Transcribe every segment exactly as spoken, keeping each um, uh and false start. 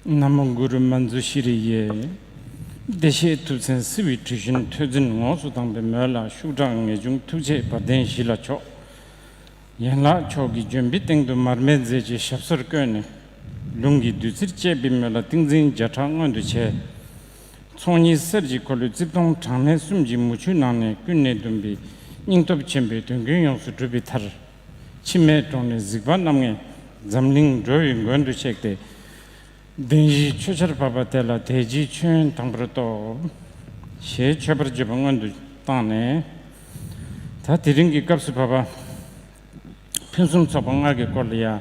ན་མོ་གུ་རུ་མཉྫུ་ཤྲཱི་ཡེ། བདེ་གཤེགས་ཐུབ་བསྟན་སྲིད་པའི་གྲུ་བཞིན་ཐོས་འཛིན་ངོགས་སུ་དྭངས་པའི་མོད་ལ་ཤུགས་དྲག་ངེས་འབྱུང་ཐུགས་རྗེས་བར་ལྡན་ཞི་ལ་ཕྱོགས། ཡན་ལག་མཆོག་གི་ལྗོན་པའི་སྟེང་དུ་མར་མེ་མཛད་ཀྱི་ཞབས་སོར་བཀོད་ནས། ལུང་གི་བདུད་རྩིར་བཅས་པའི་མོད་ལ་ཏིང་འཛིན་བརྒྱ་ཕྲག་མངོན་དུ་བྱས། ཚོགས་གཉིས་གསེར་གྱི་འཁོར་ལོའི་རྩིབས་སྟོང་གྲངས་མེད་གསུམ་གྱི་མུ་ཁྱུད་ནང་ནས་ཀུན་ནས་བསྡུམས་པའི་སྙིང་སྟོབས་ཆེན་པོས་དོན་ཀུན་ཡོངས་སུ་གྲུབ་པའི་མཐར། འཆི་མེད་གྲོང་ནས་གཟིགས་པ་རྣམ་ལྔས་འཛམ་གླིང་འགྲོ་བའི་མགོན་དུ་གཤེགས་ཏེ། བདེན་བཞིའི་ཆོས་ཆར་བབས་པ་དེ་ལ་དད་ཅིང་མཆོད་ཡོན་དང་པོར་གཏོད། ཞེས་མཆོད་པར་བརྗོད་པ་སྔོན་དུ་བཏང་ནས། ད་དེ་རིང་གི་སྐབས་སུ་བབ་པ། ཕུན་སུམ་ཚོགས་པ་ལྔ་གི་སྐོར་ལ་ཡང་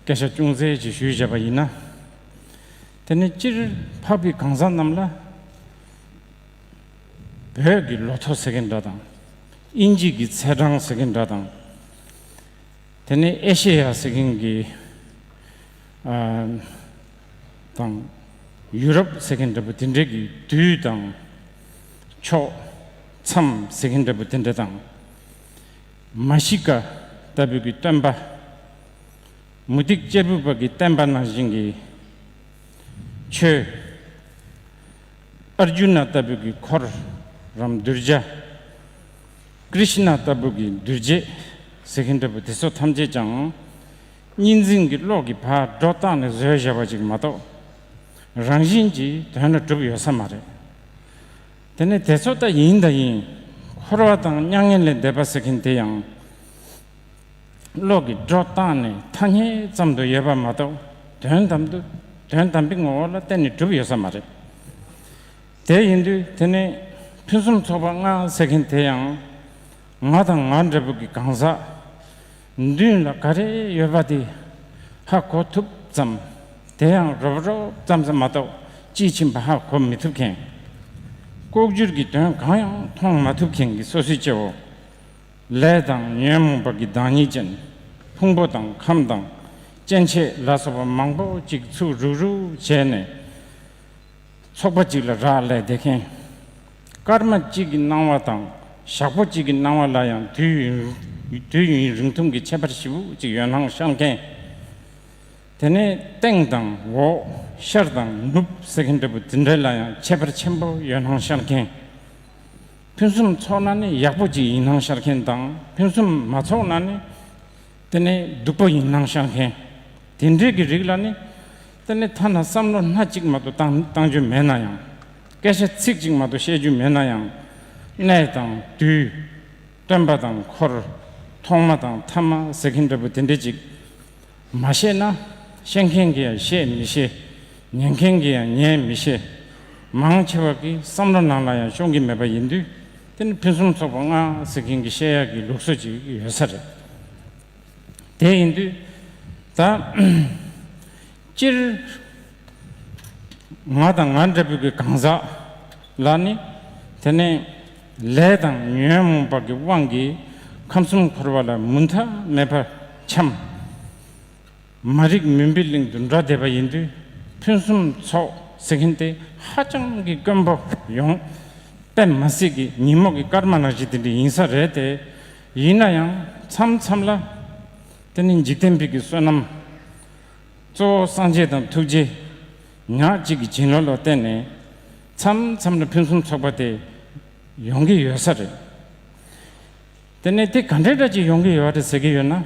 སྐད་ཆ་ཅུང་ཟད་ཅིག་ཞུས་བཞག་པ་ཡིན་ན། དེ་ནི་སྤྱིར་འཕགས་པའི་གང་ཟག་རྣམས་ལ། བོད་ཀྱི་ལོ་ཐོ་ཟེར་མཁན་འདྲ་དང་། དབྱིན་ཇི་གི་ཚེས་གྲངས་ཟེར་མཁན་འདྲ་དང་། དེ་ནས་ཨེ་ཤེ་ཡ་ཟེར་མཁན་གྱི་ཨ་དང་། ཡུ་རོབ་ཟེར་མཁན་འདྲ་པོ་དེ་འདྲ་གི་དུས་དང་། ཕྱོགས། མཚམས་ཟེར་མཁན་འདྲ་པོ་དེ་འདྲ་དང་། མ་ཤི་ཀ་ལྟ་བུ་གི་སྟོན་པ། མུ་སྟེགས་གཅེར་བུ་པ་གི་བསྟན་པ་ནང་བཞིན་གྱི་ཆོས། ཨར་ཇུ་ན་ལྟ་བུ་གི་འཁོར་རམ་གདུལ་བྱ། ཀྲི་ཤི་ན་ལྟ་བུ་གི་གདུལ་བྱ་ཟེར་མཁན་འདྲ་པོ་དེ་ཚོ་ཐམས་ཅད་ཀྱང་། གཉིས་འཛིན་གྱི་བློ་གིས་ཕར་སྒྲོ་བཏགས་ནས་བཟོས་བཞག་པ་ཅིག་མ་གཏོགས། རང་བཞིན་གྱིས་དོན་ལ་གྲུབ་ཡོད་ས་མ་རེད། དེ་ནས་དེ་ཚོ་ད་ཡིན་ད་ཡིན། འཁོར་བ་དང་མྱ་ངན་ལས་འདས་པ་ཟེར་མཁན་དེ་ཡང་། བློ་གིས་སྒྲོ་བཏགས་ནས་ཐ་སྙད་ཙམ་དུ་ཡོད་པ་མ་གཏོགས། དོན་དམ་དུ། དོན་དམ་པའི་ངོ་བོ་ལ་གཏན་ནས་གྲུབ་ཡོད་ས་མ་རེད། དེ་ཡིན་དུས་དེ་ནས་ཕུན་སུམ་ཚོགས་པ་ལྔ་ཟེར་མཁན་དེ་ཡང་། ང་དང་ང་འདྲ་པོ་གི་གང་ཟག་མདུན་ལ་ག་རེ་ཡོད་པ་དེ་ཧ་གོ་ཐུབ་ཙམ། དེ་ཡང་རོབ་རོབ་ཙམ་ཙམ་མ་གཏོགས་དཔྱིས་ཕྱིན་པ་ཧ་གོ་མི་ཐུབ་མཁན། ལྐོག་གྱུར་གྱི་དོན་གང་ཡང་མཐོང་མ་ཐུབ་མཁན་གྱི་སོ་སོའི་སྐྱེ་བོ། ལས་དང་ཉོན་མོངས་པ་གི་བདག་ཉིད་ཅན། ཕུང་པོ་དང་ཁམས་དང་སྐྱེ་མཆེད་ལ་སོགས་པ་མང་པོ་ཅིག་ཚུར་རུག་རུག་བྱས་ནས། ཚོགས་པ་གཅིག་ལ་རག་ལས་བསྡད་མཁན། སྐར་མ་གཅིག་གི་སྣང་བ་དང་ཞག་པོ་གཅིག་གི་སྣང་བ་ལ་ཡང་དུས་ཡུན། དུས་ཡུན་རིང་ཐུང་གི་ཁྱད་པར་ཞེ་པོ་ཅིག་ཡོད་སྣང་ཤར་མཁན། དེ་ནས་སྟེང་དང་འོག་ཤར་དང་ནུབ་ཟེར་མཁན་འདྲ་པོ་དེ་འདྲ་ལ་ཡང་ཁྱད་པར་ཆེན་པོ་ཡོད་སྣང་ཤར་མཁན། ཕུན་སུམ་ཚོགས་ན་ནི་ཡག་པོ་ཅིག་ཡིན་སྣང་ཤར་མཁན་དང་། ཕུན་སུམ་མ་ཚོགས་ན་ནི་དེ་ནི་སྡུག་པོ་ཡིན་སྣང་ཤར་མཁན། དེ་འདྲའི་གི་རིགས་ལ་ནི། དེ་ནི་ཐ་ན་བསམ་བློ་སྣ་གཅིག་མ་གཏོགས་བཏང་བཏང་རྒྱུ་མེད་ན་ཡང་། སྐད་ཆ་ཚིག་གཅིག་མ་གཏོགས་བཤད་རྒྱུ་མེད་ན་ཡང་། གནས་དང་དུས། སྟོན་པ་དང་འཁོར། ཐོག་མ་དང་ཐ་མ་ཟེར་མཁན་འདྲ་པོ་དེ་འདྲ་ཅིག་མ་ཤེས་ན། ཤེས་མཁན་གྱིས་ཡང་ཤེས་མི་ཤེས། ཉན་མཁན་གྱིས་ཡང་ཉན་མི་ཤེས། མང་ཆེ་བ་གི་བསམ་བློ་ནང་ལ་ཡང་ཤོང་གི་མེད་པ་ཡིན་དུས། དེ་ནི་ཕུན་སུམ་ཚོགས་པ་ལྔ་ཟེར་མཁན་གྱི་བཤད་ཡག་གི་ལུགས་སྲོལ་ཅིག་ཡོད་ས་རེད། དེ་ཡིན་དུས། ད་སྤྱིར་ང་དང་ང་འདྲ་པོ་གི་གང་ཟག་ལ་ནི། དེ་ནས་ལས་དང་ཉོན་མོངས་པ་གི་དབང་གིས་ཁམས་གསུམ་འཁོར་བ་ལ་མུ་མཐའ་མེད་པར་འཁྱམས། མ་རིག་མུན་པའི་གླིང་དུ་འགྲོ་བསྡད་པ་ཡིན་དུས། ཕུན་སུམ་ཚོགས་ཟེར་མཁན་དེ་ཧ་ཅང་གི་དཀོན་པོ་ཡོང་། དཔེ་མ་སྲིད་ཀྱི་ཉིན་མོ་གི་སྐར་མ་ནང་བཞིན་དེ་འདྲ་ཡིན་ས་རེད་དེ། ཡིན་ན་ཡང་མཚམས་མཚམས་ལ། དེ་ནི་འཇིག་རྟེན་པའི་གི་བསོད་ནམས། གཙོ་བོ་སངས་རྒྱས་དང་ཐུགས་རྗེ། ཉག་གཅིག་གི་བྱིན་རླབས་ལ་བརྟེན་ནས། མཚམས་མཚམས་ལ་ཕུན་སུམ་ཚོགས་པ་དེ་ཡོང་གི་ཡོད་ས་རེད། དེ་ནས་དེ་ག་འདྲའི་འདྲ་ཅིག་ཡོང་གི་ཡོད་རེད་ཟེར་གྱི་ཡོད་ན།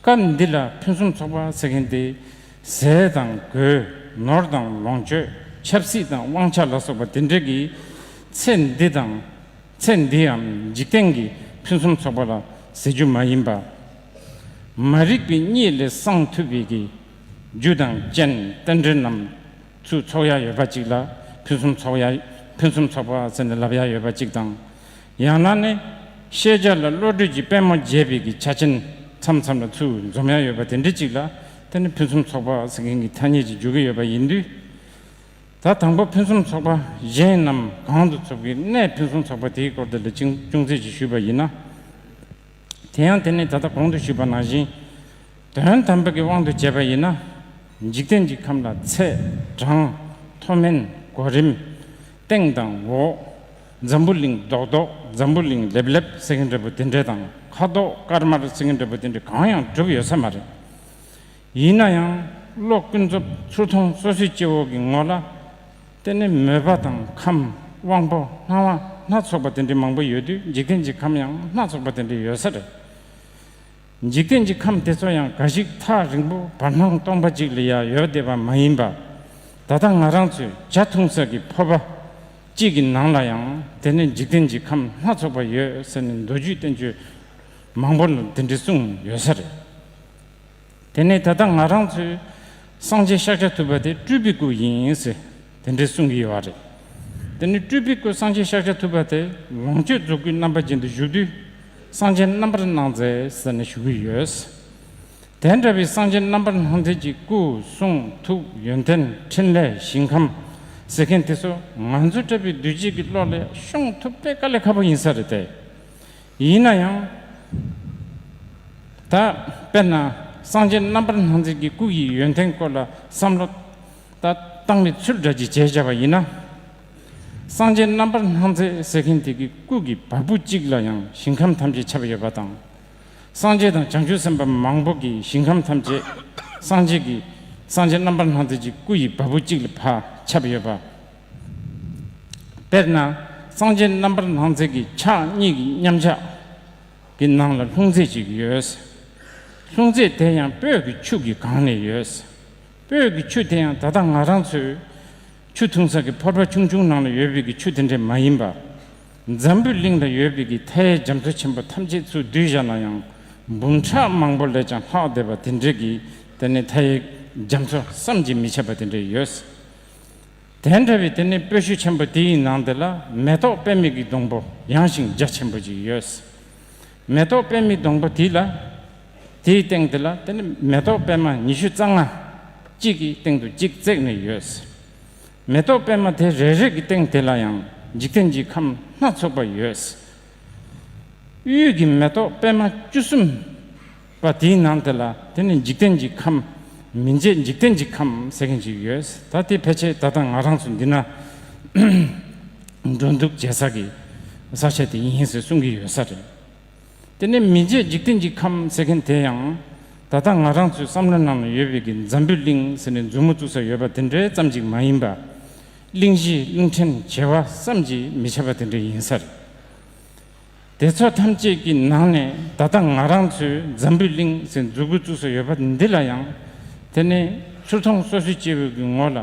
སྐབས་འདི་ལ་ཕུན་སུམ་ཚོགས་པ་ཟེར་མཁན་དེ། ཟས་དང་གོས། ནོར་དང་ལོངས་སྤྱོད། ཆབ་སྲིད་དང་དབང་ཆ་ལ་སོགས་པ་དེ་འདྲ་གི་ཚེ་འདི་དང་། ཚེ་འདིའམ་འཇིག་རྟེན་གྱི་ཕུན་སུམ་ཚོགས་པ་ལ་ཟེར་རྒྱུ་མ་ཡིན་པ། མ་རིག་པའི་གཉིད་ལས་སངས་ཐུབ་པའི་གི་རྒྱུ་དང་རྐྱེན་རྟེན་འབྲེལ་རྣམས་ཚུར་ཚོགས་ཡ་ཡོད་པ་ཅིག་ལ་ཕུན་སུམ་ཚོགས་ཡ། ཕུན་སུམ་ཚོགས་པ་ཟེར་ནས་ལབ་ཡ་ཡོད་པ་ཅིག་དང་། ཡང་ན་ནི་ཤེས་བྱ་ལ་བློ་གྲོས་ཀྱི་པད་མོ་རྒྱས་པའི་གི་ཆ་རྐྱེན་མཚམས་མཚམས་ལ་ཚུར་འཛོམས་ཡ་ཡོད་པ་དེ་འདྲ་ཅིག་ལ། དེ་ནི་ཕུན་སུམ་ཚོགས་པ་ཟེར་མཁན་གྱི་ཐ་སྙད་ཅིག་འཇོག་གི་ཡོད་པ་ཡིན་དུས། ད་དང་པོ་ཕུན་སུམ་ཚོགས་པ་གཞན་རྣམས་གང་དུ་ཚོགས་པའི་གནས་ཕུན་སུམ་ཚོགས་པ་དེའི་སྐོར་དེ་ལ་ཅུང་ཅུང་ཟད་ཅིག་ཞུས་པ་ཡིན་ན། དེ་ཡང་དེ་ནི་ད་ལྟ་གོང་དུ་ཞུས་པ་ནང་བཞིན། དོན་དམ་པའི་གི་དབང་དུ་བྱས་པ་ཡིན་ན། འཇིག་རྟེན་གྱི་ཁམས་ལ་ཚད། གྲངས། མཐོ་དམན། གོ་རིམ། སྟེང་དང་འོག་འཛམ་བུ་གླིང་རྡོག་རྡོག་འཛམ་བུ་གླིང་ལེབ་ལེབ་ཟེར་མཁན་འདྲ་པོ་དེ་འདྲ་དང་། ཁ་དོག་དཀར་དམར་ཟེར་མཁན་འདྲ་པོ་དེ་འདྲ་གང་ཡང་གྲུབ་ཡོད་ས་མ་རེད། ཡིན་ན་ཡང་ བློ་ཀུན་རྫོབ་ཚུར་མཐོང་སོ་སོའི་སྐྱེ་བོ་གི་ངོ་ལ། དེ་ནི་མོས་པ་དང་ཁམས་དབང་པོ་སྣང་བ་སྣ་ཚོགས་པ་དེ་འདྲའི་མང་པོ་ཡོད་དུས། འཇིག་རྟེན་གྱི་ཁམས་ཡང་སྣ་ཚོགས་པ་དེ་འདྲ་ཡོད་ས་རེད། འཇིག་རྟེན་གྱི་ཁམས་དེ་ཚོ་ཡང་འགའ་ཞིག་ཐག་རིང་པོ་བར་སྣང་སྟོང་པ་ཅིག་ལ་ཡང་ཡོད་བསྡད་པ་མ་ཡིན་པ། ད་ལྟ་ང་རང་ཚོས་ཇ་འཐུང་ས་གི་ཕོར་པ་གཅིག་གི་ནང་ལ་ཡང་དེ་ནི་འཇིག་རྟེན་གྱི་ཁམས་སྣ་ཚོགས་པ་ཡོད་ཟེར་ནས་མདོ་རྒྱུད་བསྟན་བཅོས་མང་པོ་ལ་དེ་འདྲ་གསུངས་ཡོད་ས་རེད། དེ་ནས་ད་ལྟ་ང་རང་ཚོའི་སངས་རྒྱས་ཤཱཀྱ་ཐུབ་པ་དེ་སྤྲུལ་པའི་སྐུ་ཡིན་ཟེར་དེ་འདྲ་གསུང་གི་ཡོད་པ་རེད། དེ་ནི་སྤྲུལ་པའི་སྐུ་སངས་རྒྱས་ཤཱཀྱ་ཐུབ་པ་དེ་ལོངས་སྤྱོད་རྫོགས་སྐུའི་རྣམ་པ་ཅན་དུ་བཞུགས་དུས། སངས་རྒྱས་རྣམ་པར་སྣང་མཛད་ཟེར་ནས་ཞུ་གི་ཡོད། དེ་འདྲ་བའི་སངས་རྒྱས་རྣམ་པར་སྣང་མཛད་ཀྱི་སྐུ་གསུང་ཐུགས་ཡོན་ཏན་ཕྲིན་ལས་ཞིང་ཁམས་ཟེར་མཁན་དེ་ཚོ་ང་ཚོ་འདྲ་བའི་གདུལ་བྱའི་གི་བློ་ལ་ཤོང་ཐུབ་དཔེ་དཀའ་ལས་ཁག་པོ་ཡིན་ས་རེད་དེ། ཡིན་ན་ཡང་། ད་དཔེར་ན་སངས་རྒྱས་རྣམ་པར་སྣང་མཛད་ཀྱི་སྐུ་ཡི་ཡོན་ཏན་སྐོར་ལ་བསམ་བློ་ད་བཏང་བའི་ཚུལ་འདྲ་ཅིག་བྱས་བཞག་པ་ཡིན་ན། སངས་རྒྱས་རྣམ་པར་སྣང་མཛད་ཟེར་མཁན་དེ་གི་སྐུ་གི་བ་སྤུ་གཅིག་ལ་ཡང་ཞིང་ཁམས་ཐམས་ཅད་ཁྱབ་ཡོད་པ་དང་། སངས་རྒྱས་དང་བྱང་ཆུབ་སེམས་དཔའ་མང་པོ་གི་ཞིང་ཁམས་ཐམས་ཅད་སངས་རྒྱས་ཀྱི་སངས་རྒྱས་རྣམ་པར་སྣང་མཛད་ཀྱི་སྐུ་ཡི་བ་སྤུ་གཅིག་ལ་ཕར་ཁྱབ་ཡོད་པ། དཔེར་ན་སངས་རྒྱས་རྣམ་པར་སྣང་མཛད་ཀྱི་ཕྱག་གཉིས་ཀྱི་མཉམ་གཞག་གི་ནང་ལ་ལྷུང་བཟེད་ཅིག་ཡོད། ལྷུང་བཟེད་དེ་ཡང་སྤོས་ཀྱི་ཆུ་གིས་གང་ནས་ཡོད། སྤོས་ཀྱི་ཆུ་དེ་ཡང་ད་ལྟ་ང་རང་ཚོའི་ཆུ་འཐུང་ས་གི་ཕོར་པ་ཆུང་ཆུང་ནང་ལ་ཡོད་པའི་གི་ཆུ་དེ་འདྲས་མ་ཡིན་པ། འཛམ་བུའི་གླིང་ལ་ཡོད་པའི་གི་མཐའ་ཡས་རྒྱ་མཚོ་ཆེན་པོ་ཐམས་ཅད་ཚུར་བསྡུས་བཞག་ན་ཡང་འབུམ་ཕྲག་མང་པོ་ལས་ཀྱང་ལྷག་བསྡད་པ་དེ་འདྲས་ཀྱི་དེ་ནི་མཐའ་ཡས་རྒྱ་མཚོ་བསམ་གྱིས་མི་ཁྱབ་པ་དེ་འདྲས་ཡོད། དེ་འདྲ་བའི་དེ་ནས་སྤོས་ཆུ་ཆེན་པོ་དེའི་ནང་དེ་ལ་མེ་ཏོག་པདྨའི་གི་སྡོང་པོ་ཡངས་ཤིང་རྒྱ་ཆེན་པོ་ཅིག་ཡོད། མེ་ཏོག་པདྨའི་སྡོང་པོ་དེ་ལ། དེའི་སྟེང་དེ་ལ་དེ་ནི་མེ་ཏོག་པདྨ་ཉི་ཤུ་རྩ་ལྔ་གཅིག་གི་སྟེང་དུ་གཅིག་བརྩེགས་ནས་ཡོད། མེ་ཏོག་པདྨ་དེ་རེ་རེ་གི་སྟེང་དེ་ལ་ཡང་འཇིག་རྟེན་གྱི་ཁམས་སྣ་ཚོགས་པ་ཡོད། དབུས་ཀྱི་མེ་ཏོག་པདྨ་བཅུ་གསུམ་པ་དེའི་ནང་དེ་ལ་དེ་ནི་འཇིག་རྟེན་གྱི་ཁམས། མི་མཇེད་འཇིག་རྟེན་གྱི་ཁམས་ཟེར་མཁན་ཅིག་ཡོད། ད་དེ་ཕལ་ཆེར་ད་ལྟ་ང་རང་ཚོ་འདི་ན་འགྲོ་འདུག་བྱེད་ས་གི་ས་ཆ་དེ་ཡིན་ཟེར་གསུང་གི་ཡོད་ས་རེད། དེ་ནི་མི་མཇེད་འཇིག་རྟེན་གྱི་ཁམས་ཟེར་མཁན་དེ་ཡང་ད་ལྟ་ང་རང་ཚོའི་བསམ་བློ་ནང་ལ་ཡོད་པའི་གི་འཛམ་བུའི་གླིང་ཟེར་ནས་མཛུབ་མོ་བཙུགས་ས་ཡོད་པ་དེ་འདྲའི་ཙམ་ཅིག་མ་ཡིན་པ། གླིང་བཞི་གླིང་ཕྲན་བྱེ་བ་བསམ་གྱིས་མི་ཁྱབ་པ་དེ་འདྲ་ཡིན་ས་རེད། དེ་ཚོ་ཐམས་ཅད་ཀྱི་ནང་ནས་ད་ལྟ་ང་རང་ཚོའི་འཛམ་བུའི་གླིང་ཟེར་མཛུབ་གུ་བཙུགས་ས་ཡོད་པ་འདི་ལ་ཡང་། དེ་ནི་ཚུར་མཐོང་སོ་སོའི་སྐྱེ་བོའི་གི་ངོ་ལ་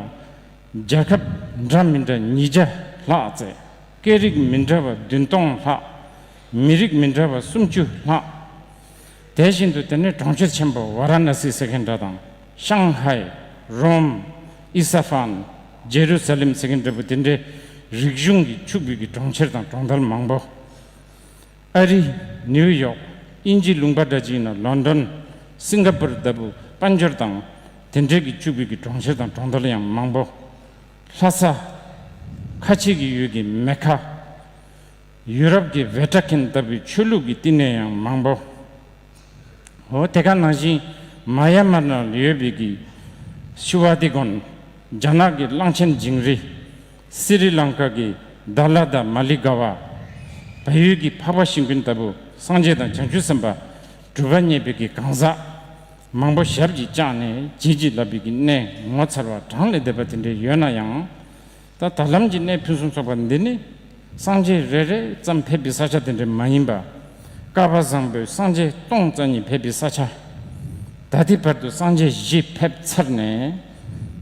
རྒྱལ་ཁབ་འདྲ་མི་འདྲ་ཉིས་བརྒྱ་ལྷག་བཙལ། སྐད་རིགས་མི་འདྲ་བ་བདུན་སྟོང་ལྷག། མི་རིགས་མི་འདྲ་བ་སུམ་ཅུ་ལྷག། དེ་བཞིན་དུ་དེ་ནི་གྲོང་ཁྱེར་ཆེན་པོ་ཝཱ་ར་ཎ་སི་ཟེར་མཁན་འདྲ་དང་། ཤང་ཧའི། རོམ། ཨི་ས་ཧྥན། ཇེ་རུ་ས་ལེམ་ཟེར་མཁན་འདྲ་པོ་དེ་འདྲའི་རིག་གཞུང་གིས་ཕྱུག་པའི་གི་གྲོང་ཁྱེར་དང་གྲོང་རྡལ་མང་པོ། ཨ་རི། ནིའུ་ཡོག། དབྱིན་ཇིའི་ལུང་པ་འདྲ་ཅིག་ཡིན་ན་ལོན་ཌོན། སིང་ག་པུར་ལྟ་བུ་དཔལ་འབྱོར་དང་དེ་འབྲེལ་གྱི་ཕྱུག་པའི་གི་གྲོང་ཁྱེར་དང་གྲོང་རྡལ་ཡང་མང་པོ། ལྷ་ས། ཁ་ཆེ་གི་ཡུལ་གྱི་མེ་ཁ། ཡུ་རོབ་ཀྱི་ཝེ་ཊ་ཀན་ལྟ་བུའི་ཆོས་ལུགས་ཀྱི་བསྟི་གནས་ཡང་མང་པོ། འོ་དེ་ག་ནང་བཞིན་མ་ཡ་མར་ནང་ལ་ཡོད་པའི་གི་ཤི་ཝ་ཏི་གོན། རྒྱ་ནག་གི་གླང་ཆེན་ཇིང་རི། སི་རི་ལང་ཀ་གི་དཱ་ལ་དང་མ་ལི་ག་བ། བལ་ཡུལ་གྱི་འཕགས་པ་ཤིང་ཀུན་ལྟ་བུ་སངས་རྒྱས་དང་བྱང་ཆུབ་སེམས་དཔའ་གྲུབ་པ་བརྙེས་པའི་གི་གང་ཟག་མང་པོ་ཞབས་ཀྱིས་བཅགས་ནས་བྱིན་གྱིས་བརླབས་པའི་གི་གནས་ངོ་མཚར་བ་གྲངས་ལས་འདས་པ་དེ་འདྲ་ཡོད་ན་ཡང་། ད་ད་ལམ་གྱི་གནས་ཕུན་སུམ་ཚོགས་པ་འདི་ནི། སངས་རྒྱས་རེ་རེ་ཙམ་ཕེབས་པའི་ས་ཆ་དེ་འདྲ་མ་ཡིན་པ། བསྐལ་པ་བཟང་པོའི་སངས་རྒྱས་སྟོང་རྩ་གཉིས་ཕེབས་པའི་ས་ཆ། ད་ལྟའི་བར་དུ་སངས་རྒྱས་བཞི་ཕེབས་ཚར་ནས།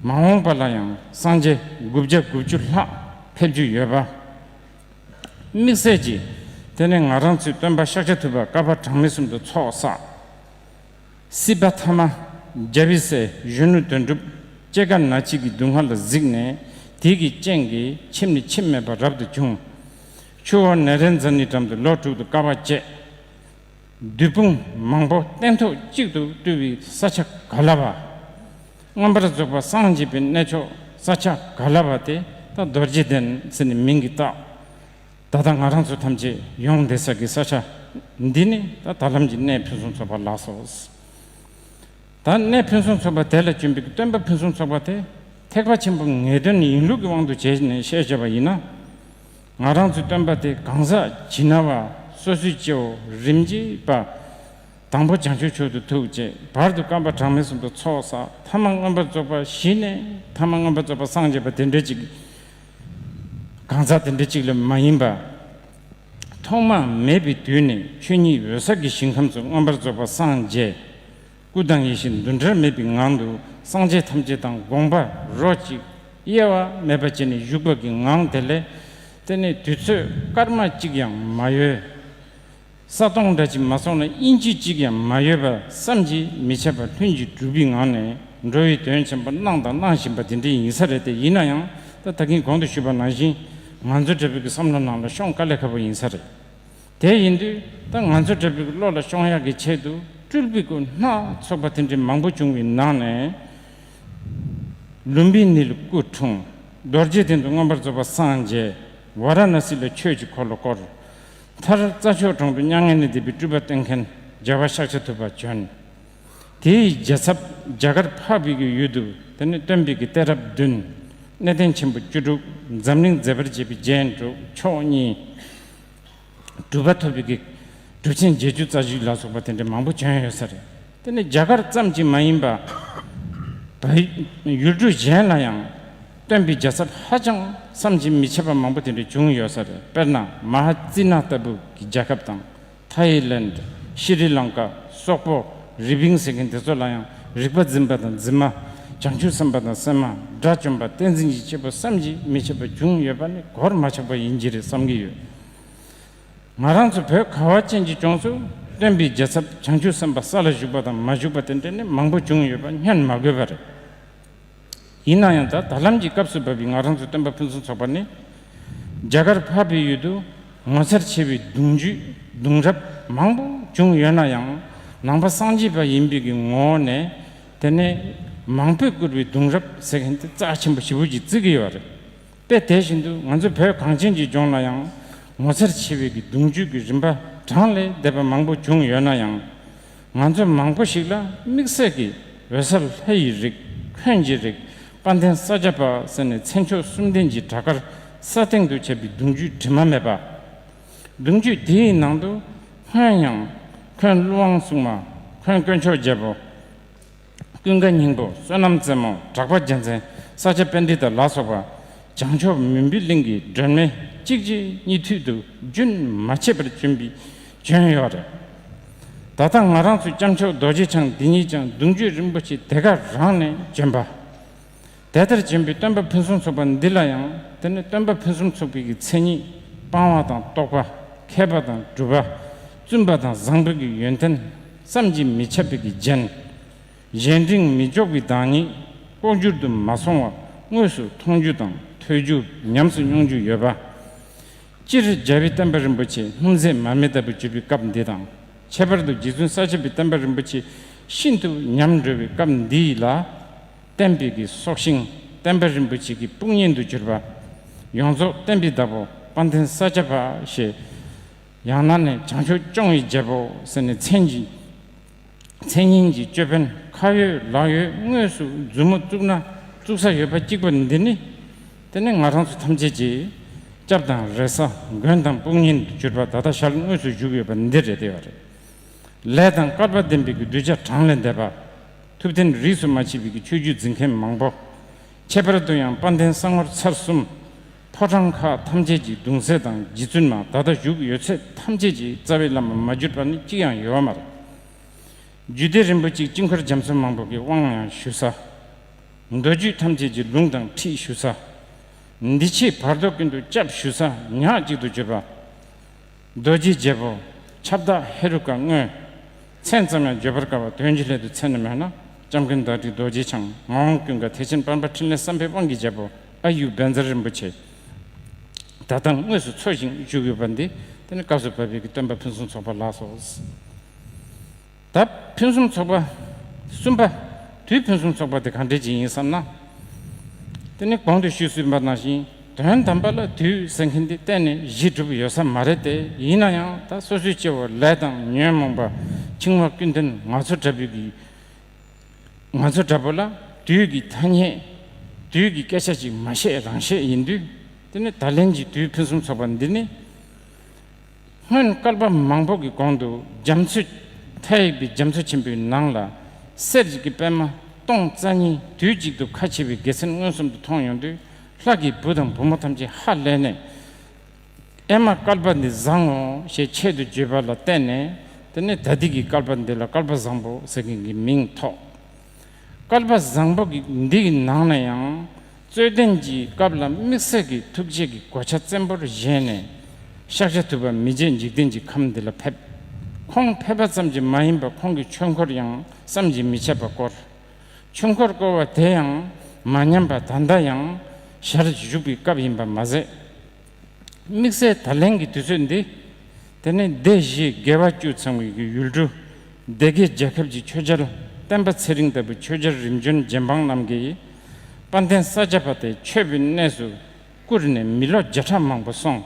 མ་འོངས་པ་ལ་ཡང་སངས་རྒྱས་དགུ་བརྒྱ་དགུ་བཅུ་ལྷག་ཕེབས་རྒྱུ་ཡོད་པ། དམིགས་བསལ་གྱིས་དེ་ནི་ང་རང་ཚོའི་སྟོན་པ་ཤཱཀྱ་ཐུབ་པ་བསྐལ་པ་གྲངས་མེད་གསུམ་དུ་ཚོགས་བསགས། སྲིད་པ་ཐ་མ། རྒྱལ་བའི་སྲས་གཞོན་ནུ་དོན་གྲུབ་སྐྱེ་རྒ་ན་འཆི་གི་སྡུག་བསྔལ་ལ་གཟིགས་ནས་དེ་གི་རྐྱེན་གྱིས་ཁྱིམ་ནས་ཁྱིམ་མེད་པར་རབ་ཏུ་བྱུང་། ཆུ་བོ་ནཻ་རཉྫ་ནའི་འགྲམ་དུ་ལོ་དྲུག་ཏུ་དཀའ་བ་སྤྱད། བདུད་དཔུང་མང་པོ་སྟན་ཐོག་གཅིག་ཏུ་བཏུལ་བའི་ས་ཆ་ག་ལ་བ། མངོན་པར་རྫོགས་པ་སངས་རྒྱས་པའི་གནས་མཆོག་ས་ཆ་ག་ལ་བ་དེ་ད་རྡོ་རྗེ་གདན་ཟེར་ནས་མིང་གིས་བཏགས། ད་ལྟ་ང་རང་ཚོ་ཐམས་ཅད་ཡོང་བསྡད་ས་གི་ས་ཆ་འདི་ནི་ད་ད་ལམ་གྱི་གནས་ཕུན་སུམ་ཚོགས་པ་ལགས་སོ། ད་གནས་ཕུན་སུམ་ཚོགས་པ་དེ་ལ་བྱོན་པའི་སྟོན་པ་ཕུན་སུམ་ཚོགས་པ་དེ་ཐེག་པ་ཆེན་པོ་ངེས་དོན་ཡིན་ལུགས་ཀྱི་དབང་དུ་བྱས་ནས་བཤད་བྱ་བ་ཡིན་ན། ང་རང་ཚོའི་སྟོན་པ་དེ་གང་ཟག་ཇི་སྣང་བ་སོ་སོའི་སྐྱེ་བོ་རིམ་གྱིས་པ། དང་པོ་བྱང་ཆུབ་མཆོག་ཏུ་ཐུགས་བསྐྱེད། བར་དུ་བསྐལ་པ་གྲངས་མེད་གསུམ་དུ་ཚོགས་བསགས། ཐ་མ་མངོན་པར་རྫོགས་པ་བཞི་ནས་ཐ་མ་མངོན་པར་རྫོགས་པ་སངས་རྒྱས་པ་དེ་འདྲ་ཅིག་གང་ཟག་དེ་འདྲ་ཅིག་ལས་མ་ཡིན་པ། ཐོག་མ་མེད་པའི་དུས་ནས་ཆོས་ཉིད་འོད་གསལ་གྱི་ཞིང་ཁམས་སུ་མངོན་པར་རྫོགས་པ་སངས་རྒྱས། སྐུ་དང་ཡེ་ཤེས་འདུ་འབྲལ་མེད་པའི་ངང་དུ་སངས་རྒྱས་ཐམས་ཅད་དང་དགོངས་པ་རོ་གཅིག་དབྱེ་བ་མེད་པ་བྱས་ནས་བཞུགས་པ་གི་ངང་དེ་ལས། དེ་ནས་དུས་ཚོད་སྐར་མ་གཅིག་ཡང་མ་ཡོལ། ས་སྟོང་འདྲ་ཅིག་མ་སོང་ན་ཨིན་ཅི་གཅིག་ཡང་མ་ཡོད་པ་བསམ་གྱིས་མི་ཁྱབ་པ་ལྷུན་གྱིས་གྲུབ་པའི་ངང་ནས་འགྲོ་བའི་དོན་ཆེན་པོ་གནང་དང་གནང་བཞིན་པ་དེ་འདྲ་ཡིན་ས་རེད་དེ། ཡིན་ན་ཡང་ད་ད་གིན་གོང་དུ་ཞུས་པ་ནང་བཞིན་ང་ཚོ་འདྲ་པོའི་གི་བསམ་བློ་ནང་ལ་ཤོང་དཀའ་ལས་ཁག་པོ་ཡིན་ས་རེད། དེ་ཡིན་དུས་ད་ང་ཚོ་འདྲ་པོའི་གི་བློ་ལ་ཤོང་ཡག་གི་ཆེད་དུ་སྤྲུལ་པའི་སྐུ་སྣ་ཚོགས་པ་དེ་འདྲའི་མང་པོ་བྱུང་བའི་ནང་ནས། ལུམ་བི་ནིའི་སྐུ་འཁྲུངས། རྡོ་རྗེ་གདན་དུ་མངོན་པར་རྫོགས་པ་སངས་རྒྱས། ཝཱ་ར་ཎ་སི་ལ་ཆོས་ཀྱི་འཁོར་ལོ་བསྐོར། མཐར་རྩྭ་མཆོག་གྲོང་དུ་མྱ་ངན་ལས་འདས་པའི་སྤྲུལ་པ་སྟོན་མཁན་རྒྱལ་བ་ཤཱཀྱ་ཐུབ་པ་བྱོན། དེའི་རྒྱལ་ཚབ་རྒྱ་གར་འཕགས་པའི་གི་ཡུལ་དུ་དེ་ནས་སྟོན་པའི་གི་གཏད་རབས་བདུན། གནས་བརྟན་ཆེན་པོ་བཅུ་དྲུག། འཛམ་གླིང་མཛེས་པར་བྱེད་པའི་རྒྱན་དྲུག། མཆོག་གཉིས། གྲུབ་པ་ཐོབ་པའི་གི་གྲུབ་ཆེན་བརྒྱད་ཅུ་རྩ་བཞི་ལ་སོགས་པ་དེ་འདྲ་མང་པོ་བྱོན་ཡོད་ས་རེད། དེ་ནི་རྒྱ་གར་ཙམ་གྱིས་མ་ཡིན་པ། བལ་ཡུལ་གྲུ་གཞན་ལ་ཡང་སྟོན་པའི་རྒྱལ་ཚབ་ཧ་ཅང་བསམ་གྱིས་མི་ཁྱབ་པ་མང་པོ་དེ་འདྲ་བྱུང་ཡོད་ས་རེད། དཔེར་ན་མ་ཧཱ་ཙི་ན་ལྟ་བུ་གི་རྒྱལ་ཁབ་དང་། ཐའི་ལེནཌ། ཤི་རི་ལང་ཀ། སོག་པོ། རི་པིན་ཟེར་མཁན་དེ་ཚོ་ལ་ཡང་རིག་པ་འཛིན་པ་དང་འཛིན་མ། བྱང་ཆུབ་སེམས་དཔའ་དང་སེམས་མ། དགྲ་བཅོམ་པ། བསྟན་འཛིན་གྱི་སྐྱེས་བུ་བསམ་གྱིས་མི་ཁྱབ་པ་བྱུང་ཡོད་པ་ནི་གོར་མ་ཆག་པ་ཡིན་གྱི་རེད་བསམ་གྱི་ཡོད། ང་རང་ཚོ་བོད་ཁ་བ་ཅན་གྱི་ལྗོངས་སུ་སྟོན་པའི་རྒྱལ་ཚབ་བྱང་ཆུབ་སེམས་དཔའ་ས་ལ་བཞུགས་པ་དང་མ་བཞུགས་པ་དེ་འདྲ་ནི་མང་པོ་བྱུང་ཡོད་པ་སྙོན་མ་དགོས་པ་རེད། ཡིན་ན་ཡང་ད་ད་ལམ་གྱི་སྐབས་སུ་བབས་པའི་ང་རང་ཚོ་སྟོན་པ་ཕུན་སུམ་ཚོགས་པ་ནི། རྒྱ་གར་འཕགས་པའི་ཡུལ་དུ་ངོ་མཚར་ཆེ་བའི་གདུང་རྒྱུད་གདུང་རབས་མང་པོ་བྱུང་ཡོད་ན་ཡང་། ནང་པ་སངས་རྒྱས་པ་ཡིན་པའི་གི་ངོ་བོ་ནས། དེ་ནས་མང་པོས་བཀུར་བའི་གདུང་རབས་ཟེར་མཁན་དེ་རྩ་ཆེན་པོ་ཞེ་པོ་ཅིག་བརྩི་གི་ཡོད་རེད། དཔེ་དེ་བཞིན་དུ་ང་ཚོ་བོད་གངས་ཅན་གྱི་ལྗོངས་ལ་ཡང་ངོ་མཚར་ཆེ་བའི་གི་གདུང་རྒྱུད་ཀྱི་རིམ་པ་གྲངས་ལས་འདས་པ་མང་པོ་བྱུང་ཡོད་ན་ཡང་། ང་ཚོ་མང་པོ་ཞིག་ལ་དམིགས་བསལ་གྱི་འོད་གསལ་ལྷ་ཡི་རིགས། འོན་གྱི་རིགས། དཔལ་ལྡན་ས་སྐྱ་པ་ཟེར་ནས་མཚན་མཆོག་གསུམ་ལྡན་གྱི་གྲྭ་མཁར་ས་སྟེང་དུ་བྱས་པའི་གདུང་རྒྱུད་དྲི་མ་མེད་པ། གདུང་རྒྱུད་དེའི་ནང་དུ་སྔོན་ཡང་འཁོན་ཀླུ་དབང་སྲུང་མ། འཁོན་དཀོན་མཆོག་རྒྱལ་པོ། ཀུན་དགའ་སྙིང་པོ། བསོད་ནམས་རྩེ་མོ། གྲགས་པ་རྒྱལ་མཚན། ས་སྐྱ་པཎྜི་ཏ་ལ་སོགས་པ། བྱང་ཕྱོགས་མུན་པའི་གླིང་གི་སྒྲོན་མེ་གཅིག་རྗེས་གཉིས་མཐུད་དུ་རྒྱུན་མ་ཆད་པར་བྱོན་པའི་བྱོན་ཡོད་རེད། ད་ལྟ་ང་རང་ཚོ་སྐྱབས་མཆོག་རྡོ་རྗེ་འཆང་འདི་ཉིད་ཀྱང་གདུང་རྒྱུད་རིན་པོ་ཆེ་དེ་ག་རང་ནས་བྱོན་པ། དེ་ལྟར་བྱོན་པའི་སྟོན་པ་ཕུན་སུམ་ཚོགས་པ་འདི་ལ་ཡང་དེ་ནི་སྟོན་པ་ཕུན་སུམ་ཚོགས་པའི་གི་མཚན་ཉིད། སྤང་བ་དང་རྟོགས་པ། མཁས་པ་དང་གྲུབ་པ། བཙུན་པ་དང་བཟང་པོའི་གི་ཡོན་ཏན། བསམ་གྱིས་མི་ཁྱབ་པའི་གི་རྒྱན། གཞན་དྲིང་མི་འཇོག་པའི་བདག་ཉིད། ལྐོག་གྱུར་དུ་མ་སོང་བ་དངོས་སུ་མཐོང་རྒྱུ་དང་ཐོས་རྒྱུ་ཉམས་སུ་མྱོང་རྒྱུ་ཡོད་པ། སྤྱིར་རྒྱལ་བའི་བསྟན་པ་རིན་པོ་ཆེ་སྣུམ་ཟད་མར་མེ་ལྟ་བུ་གྱུར་པའི་སྐབས་འདི་དང་། ཁྱད་པར་དུ་རྗེ་བཙུན་ས་སྐྱ་པའི་བསྟན་པ་རིན་པོ་ཆེ་ཤིན་ཏུ་ཉམས་འགྲོ་བའི་སྐབས་འདི་ལ། བསྟན་པའི་གི་སྲོག་ཤིང་བསྟན་པ་རིན་པོ་ཆེ་གི་དཔུང་གཉེན་དུ་གྱུར་པ། ཡོངས་རྫོགས་བསྟན་པའི་བདག་པོ་དཔལ་ལྡན་ས་སྐྱ་པ་ཞེས། ཡང་ན་ནི་བྱང་ཆུབ་སྐྱོང་བའི་རྒྱལ་པོ་ཟེར་ནས་མཚན་གྱི། མཚན་སྙན་གྱི་ཅོད་པན་ཁ་ཡོད་ལག་ཡོད་དངོས་སུ་མཛུབ་མོ་བཙུགས་ན་བཙུགས་ས་ཡོད་པ་གཅིག་པ་འདི་ནི། དེ་ནི་ང་རང་ཚོ་ཐམས་ཅད་ཀྱི་སྐྱབས་དང་རེ་ས། མགོན་དང་དཔུང་གཉེན་དུ་གྱུར་པ་ད་ལྟ་ཞལ་དངོས་སུ་བཞུགས་ཡོད་པ་འདི་རེད་བསྡད་པ་རེད། ལས་དང་སྐལ་པ་ལྡན་པའི་གི་གདུལ་བྱ་གྲངས་ལས་འདས་པ། ཐུབ་བསྟན་རིས་སུ་མ་ཆད་པའི་གི་ཆོས་བརྒྱུད་འཛིན་མཁན་མང་པོ། ཁྱད་པར་དུ་ཡང་དཔལ་ལྡན་གསང་བར་ཚར་གསུམ། ཕོ་བྲང་ཁག་ཐམས་ཅད་ཀྱི་གདུང་སྲས་དང་རྗེ་བཙུན་མ་ད་ལྟ་བཞུགས་ཡོད་ཚད་ཐམས་ཅད་ཀྱི་རྩ་བའི་བླ་མ་མ་གྱུར་པ་ནི་གཅིག་ཡང་ཡོད་མ་རེད། རྒྱུད་སྡེ་རིན་པོ་ཆེ་དཀྱིལ་འཁོར་རྒྱ་མཚོ་མང་པོ་གི་དབང་ཡང་ཞུ་ས། མདོ་རྒྱུད་ཐམས་ཅད་ཀྱི་ལུང་དང་ཁྲིད་ཞུ་ས། འདི་ཕྱི་བར་དོ་ཀུན་ཏུ་སྐྱབས་ཞུ་ས་ཉག་གཅིག་ཏུ་གྱུར་པ། རྡོ་རྗེ་རྒྱལ་པོ། ཁྱབ་བདག་ཧེ་རུ་ཀ་དངོས། མཚན་ཙམ་ཡང་བརྗོད་པར་དཀའ་བ་དོན་གྱི་སླད་དུ་མཚན་ནི་མེད་ན། སྐྱབས་མགོན་བདག་ཁྲི་རྡོ་རྗེ་འཆང་ངག་དབང་ཀུན་དགའ་ཐེག་ཆེན་དཔལ་འབར་འཕྲིན་ལས་བསམ་འཕེལ་དབང་གི་རྒྱལ་པོ་ཨ་ཡུ་བཛྲ་རིན་པོ་ཆེ། ད་ལྟ་དངོས་སུ་འཚོ་ཞིང་བཞུགས་ཡོད་པ་འདི་དེ་ནི་སྐབས་སུ་བབས་པའི་གི་སྟོན་པ་ཕུན་སུམ་ཚོགས་པ་ལགས་སོ། ད་ཕུན་སུམ་ཚོགས་པ་གསུམ་པ། དུས་ཕུན་སུམ་ཚོགས་པ་དེ་གང་འདྲ་ཅིག་ཡིན་བསམ་ན། དེ་ནི་གོང་དུ་ཞུས་ཟིན་པ་ནང་བཞིན་དོན་དམ་པ་ལ་དུས་ཟེར་མཁན་དེ་གཏན་ནས་གཞི་གྲུབ་ཡོད་ས་མ་རེད་དེ། ཡིན་ན་ཡང་ད་སོ་སོའི་སྐྱེ་བོ་ལས་དང་ཉོན་མོངས་པ་འཆིང་བ་ཀུན་ལྡན་ང་ཚོ་འདྲ་པོའི་གི། ང་ཚོ་འདྲ་པོ་ལ་དུས་ཀྱི་ཐ་སྙད། དུས་ཀྱི་སྐད་ཆ་ཅིག་མ་བཤད་རང་བཤད་ཡིན་དུས། དེ་ནི་ད་ལན་གྱི་དུས་ཕུན་སུམ་ཚོགས་པ་འདི་ནི། སྔོན་བསྐལ་པ་མང་པོ་གི་གོང་དུ་རྒྱ་མཚོ། མཐའ་ཡས་པའི་རྒྱ་མཚོ་ཆེན་པོའི་ནང་ལ། གསེར་གྱི་པད་མ་སྟོང་རྩ་གཉིས་དུས་གཅིག་ཏུ་ཁ་ཕྱེ་བའི་དགེ་མཚན་མངོན་སུམ་དུ་མཐོང་ཡོང་དུས། ལྷ་གི་བུ་དང་བུ་མོ་ཐམས་ཅད་ཧ་ལས་ནས། ཨེ་མ་བསྐལ་པ་འདི་བཟང་ངོ་ཞེས་ཆེད་དུ་བརྗོད་པ་ལ་བརྟེན་ནས། དེ་ནས་ད་ལྟའི་གི་བསྐལ་པ་འདི་ལ་བསྐལ་པ་བཟང་པོ་ཟེར་མཁན་གྱི་མིང་ཐོགས། བསྐལ་པ་བཟང་པོ་གི་འདི་གི་ནང་ན་ཡང་། རྩོད་ལྡན་གྱི་སྐབས་ལ་དམིགས་བསལ་གྱི་ཐུགས་རྗེ་གི་གོ་ཆ་བཙན་པོར་བཞེས་ནས། ཤཱཀྱ་ཐུབ་པ་མི་མཇེད་འཇིག་རྟེན་གྱི་ཁམས་འདི་ལ་ཕེབས། ཁོང་ཕེབས་པ་ཙམ་གྱིས་མ་ཡིན་པར་ཁོང་གི་ཆོས་འཁོར་ཡང་བསམ་གྱིས་མི་ཁྱབ་པ་བསྐོར། ཆོས་འཁོར་བསྐོར་བ་དེ་ཡང་མ་ཉམས་པར་ད་ལྟ་ཡང་ཞར་བཞུགས་པའི་སྐབས་ཡིན་པ་མ་ཟད། དམིགས་བསལ་ད་ལན་གྱི་དུས་ཚོད་འདི། དེ་ནས་སྡེ་བཞི་དགེ་བ་བཅུ་ཚང་བའི་ཡུལ་གྲུ། སྡེ་དགེ་རྒྱལ་ཁབ་ཀྱི་ཆོས་རྒྱལ་བསྟན་པ་ཚེ་རིང་ལྟ་བུའི་ཆོས་རྒྱལ་རིམ་བྱོན་རྗེ་འབངས་རྣམས་ཀྱིས་དཔལ་ལྡན་ས་སྐྱ་པ་དེ་མཆོད་པའི་གནས་སུ་བཀུར་ནས་མི་ལོ་བརྒྱ་ཕྲག་མང་པོ་སོང་།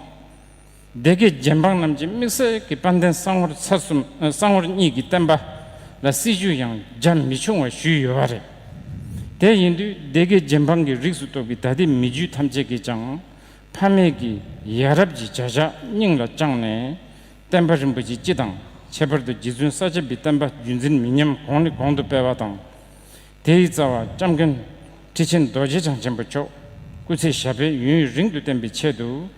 སྡེ་དགེ་རྗེ་འབངས་རྣམས་ཀྱིས་དམིགས་བསལ་གྱི་དཔལ་ལྡན་གསང་བོར་ཚར་གསུམ། ཨ། གསང་བོར་གཉིས་ཀྱི་བསྟན་པ་ལ་སྲི་ཞུ་ཡང་རྒྱ་མི་ཆུང་བ་ཞུས་ཡོད་པ་རེད། དེ་ཡིན་དུས་སྡེ་དགེ་རྗེ་འབངས་ཀྱི་རིགས་སུ་གཏོགས་པའི་ད་ལྟའི་མི་རྒྱུད་ཐམས་ཅད་ཀྱིས་ཀྱང་། ཕ་མེས་ཀྱི་ཡ་རབས་ཀྱི་བྱ་གཞག་སྙིང་ལ་བཅངས་ནས། བསྟན་པ་རིན་པོ་ཆེ་སྤྱི་དང་། ཁྱད་པར་དུ་རྗེ་བཙུན་ས་སྐྱ་པའི་བསྟན་པ་རྒྱུན་འཛིན་མི་ཉམས་གོང་ནས་གོང་དུ་སྤེལ་བ་དང་། དེའི་རྩ་བ་སྐྱབས་མགོན་ཁྲི་ཆེན་རྡོ་རྗེ་འཆང་ཆེན་པོ་མཆོག་སྐུ་ཚེ་ཞབས་པད་ཡུན་རིང་དུ་བརྟན་པའི་ཆེད་དུ།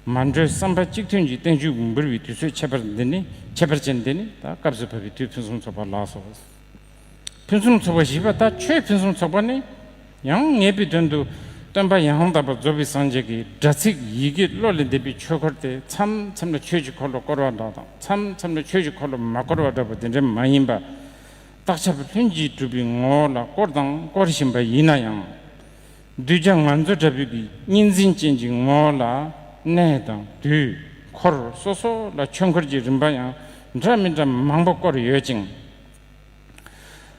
མ་གྲོས་བསམ་པ་གཅིག་མཐུན་གྱི་བརྟན་བཞུགས་འབུལ་བའི་དུས་ཚོད་ཁྱད་པར་འདི་ནི། ཁྱད་པར་ཅན་འདི་ནི་ད་སྐབས་སུ་བབ་པའི་དུས་ཕུན་སུམ་ཚོགས་པ་ལགས་སོ། ཕུན་སུམ་ཚོགས་པ་བཞི་པ། ད་ཆོས་ཕུན་སུམ་ཚོགས་པ་ནི། ཡང་ངེས་པའི་དོན་དུ་སྟོན་པ་ཡང་དག་པར་རྫོགས་པའི་སངས་རྒྱས་ཀྱི་སྒྲ་ཚིག་ཡི་གེ་བློ་ལས་འདས་པའི་ཆོས་འཁོར་དེ་མཚམས་མཚམས་ལ་ཆོས་ཀྱི་འཁོར་ལོ་བསྐོར་བ་འདྲ་དང་། མཚམས་མཚམས་ལ་ཆོས་ཀྱི་འཁོར་ལོ་མ་བསྐོར་བ་འདྲ་པོ་དེ་འདྲ་མ་ཡིན་པ། བརྟག་ཞིབ་ལྷུན་གྱིས་གྲུབ་པའི་ངོ་བོ་ལ་བསྐོར་དང་བསྐོར་བཞིན་པ་ཡིན་ན་ཡང་། གདུལ་བྱ་ང་ཚོ་འདྲ་པོའི་གི་གཉིས་འཛིན་ཅན་གྱི་ངོ་བོ་ལ་གནས་དང་དུས་འཁོར་སོ་སོ་ལ་ཆོས་འཁོར་གྱི་རིམ་པ་ཡང་འདྲ་མི་འདྲ་མང་པོ་བསྐོར་ཡོད་ཅིང་།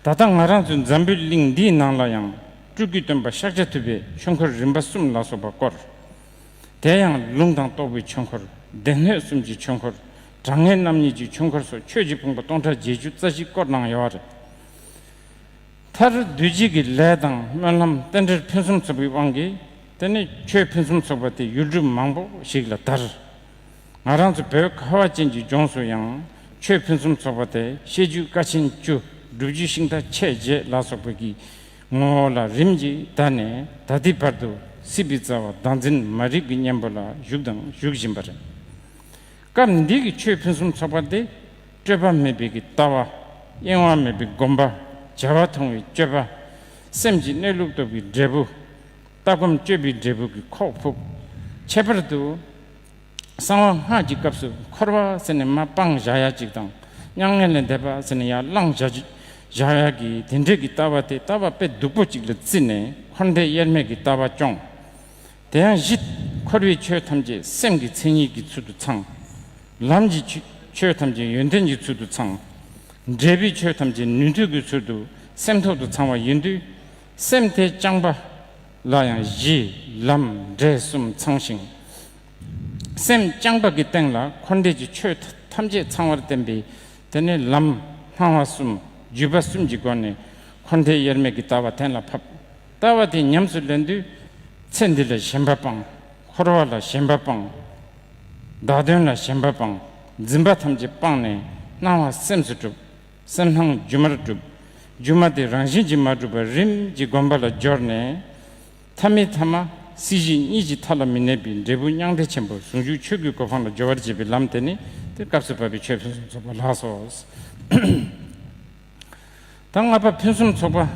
ད་ལྟ་ང་རང་ཚོའི་འཛམ་བུའི་གླིང་འདིའི་ནང་ལ་ཡང་སྤྲུལ་སྐུའི་སྟོན་པ་ཤཱཀྱ་ཐུབ་པའི་ཆོས་འཁོར་རིམ་པ་གསུམ་ལ་སོགས་པ་བསྐོར། དེ་ཡང་ལུང་དང་རྟོགས་པའི་ཆོས་འཁོར། སྡེ་སྣོད་གསུམ་གྱི་ཆོས་འཁོར། གྲངས་ངེས་རྣམ་གཉིས་ཀྱི་ཆོས་འཁོར་སོགས་ཆོས་ཀྱི་ཕུང་པོ་སྟོང་ཕྲག་བརྒྱད་ཅུ་རྩ་བཞི་བསྐོར་གནང་ཡོད་པ་རེད། མཐར་འདུས་བྱས་ཀྱི་ལས་དང་སྨོན་ལམ་རྟེན་འབྲེལ་ཕུན་སུམ་ཚོགས་པའི་དབང་གིས། དེ་ནས་ཆོས་ཕུན་སུམ་ཚོགས་པ་དེ་ཡུལ་གྲུ་མང་པོ་ཞིག་ལ་དར། ང་རང་ཚོ་བོད་ཁ་བ་ཅན་གྱི་ལྗོངས་སུ་ཡང་ཆོས་ཕུན་སུམ་ཚོགས་པ་དེ་བཤད་རྒྱུད་ཀ་ཆེན་བཅུ། སྒྲུབ་བརྒྱུད་ཤིང་རྟ་མཆེད་བརྒྱད་ལ་སོགས་པ་གི་ངོ་བོ་ལ་རིམ་གྱིས་བརྟེན་ནས་ད་ལྟའི་བར་དུ་སྲིད་པའི་རྩ་བ་བདག་འཛིན་མ་རིག་པའི་གཉེན་པོ་ལ་བཞུགས་དང་བཞུགས་བཞིན་པ་རེད། སྐབས་འདི་གི་ཆོས་ཕུན་སུམ་ཚོགས་པ་དེ། སྤྲོས་པ་མེད་པའི་གི་ལྟ་བ། གཡེང་བ་མེད་པའི་སྒོམ་པ། བྱ་བ་མཐོང་བའི་སྤྱོད་པ། སེམས་ཀྱི་གནས་ལུགས་རྟོགས་པའི་འབྲས་བུ། ལྟ་སྒོམ་སྤྱོད་པའི་འབྲས་བུ་གི་ཁོག་ཕུབ། ཁྱད་པར་དུ། གསང་བ་སྔགས་ཀྱི་སྐབས་སུ་འཁོར་བ་ཟེར་ནས་མར་སྤང་བཞག་ཡ་གཅིག་དང་། མྱ་ངན་ལས་འདས་པ་ཟེར་ནས་ཡར་བླངས་བཞག་བཞག་ཡ་གི་དེ་འདྲའི་གི་ལྟ་བ་དེ་ལྟ་བ་དཔེ་སྡུག་པོ་གཅིག་ལ་བརྩིས་ནས་འཁོར་འདས་དབྱེར་མེད་ཀྱི་ལྟ་བ་སྐྱོང་། དེ་ཡང་བཞི། འཁོར་བའི་ཆོས་ཐམས་ཅད་སེམས་ཀྱི་མཚན་ཉིད་ཀྱི་ཚུལ་དུ་ཚང་། ལམ་གྱི་ཆོས་ཆོས་ཐམས་ཅད་ཡོན་ཏན་གྱི་ཚུལ་དུ་ཚང་། འབྲས་བུའི་ཆོས་ཐམས་ཅད་ནུས་མཐུ་གི་ཚུལ་དུ་སེམས་ཐོག་ཏུ་ཚང་བ་ཡིན་དུས། སེམས་དེ་རྐྱང་པ་ལ་ཡང་གཞི་ལམ་འབྲས་གསུམ་ཚང་ཞིང་། སེམས་རྐྱང་པ་གི་སྟེང་ལ་འཁོར་འདས་ཀྱི་ཆོས་ཐམས་ཅད་ཚང་བར་བསྟན་པའི། དེ་ནས་ལམ་སྣང་བ་གསུམ་བརྒྱུད་པ་གསུམ་གྱི་སྒོ་ནས་འཁོར་འདས་དབྱེར་མེད་ཀྱི་ལྟ་བ་གཏན་ལ་ཕབ། ལྟ་བ་དེ་ཉམས་སུ་ལེན་དུས། ཚེ་འདི་ལ་ཞེན་པ་སྤང་། འཁོར་བ་ལ་ཞེན་པ་སྤང་། བདག་དོན་ལ་ཞེན་པ་སྤང་། འཛིན་པ་ཐམས་ཅད་སྤངས་ནས་སྣང་བ་སེམས་སུ་གྲུབ། སེམས་སྣང་སྒྱུ་མར་གྲུབ། སྒྱུ་མ་དེ་རང་བཞིན་གྱིས་མ་གྲུབ་པར་རིམ་གྱིས་སྒོམ་པ་ལ་སྦྱོར་ནས། ཐ་མའི་ཐ་མ་སྲིད་ཞི་གཉིས་ཀྱི་མཐའ་ལ་མི་གནས་པའི་འབྲས་བུ་མྱང་འདས་ཆེན་པོ་ཟུང་འཇུག་ཆོས་ཀྱི་གོ་འཕང་ལ་སྦྱོར་བར་བྱེད་པའི་ལམ་དེ་ནི་དེ་སྐབས་སུ་བབ་པའི་ཆོས་ཕུན་སུམ་ཚོགས་པ་ལགས་སོ། ད་ལྔ་པ་ཕུན་སུམ་ཚོགས་པ།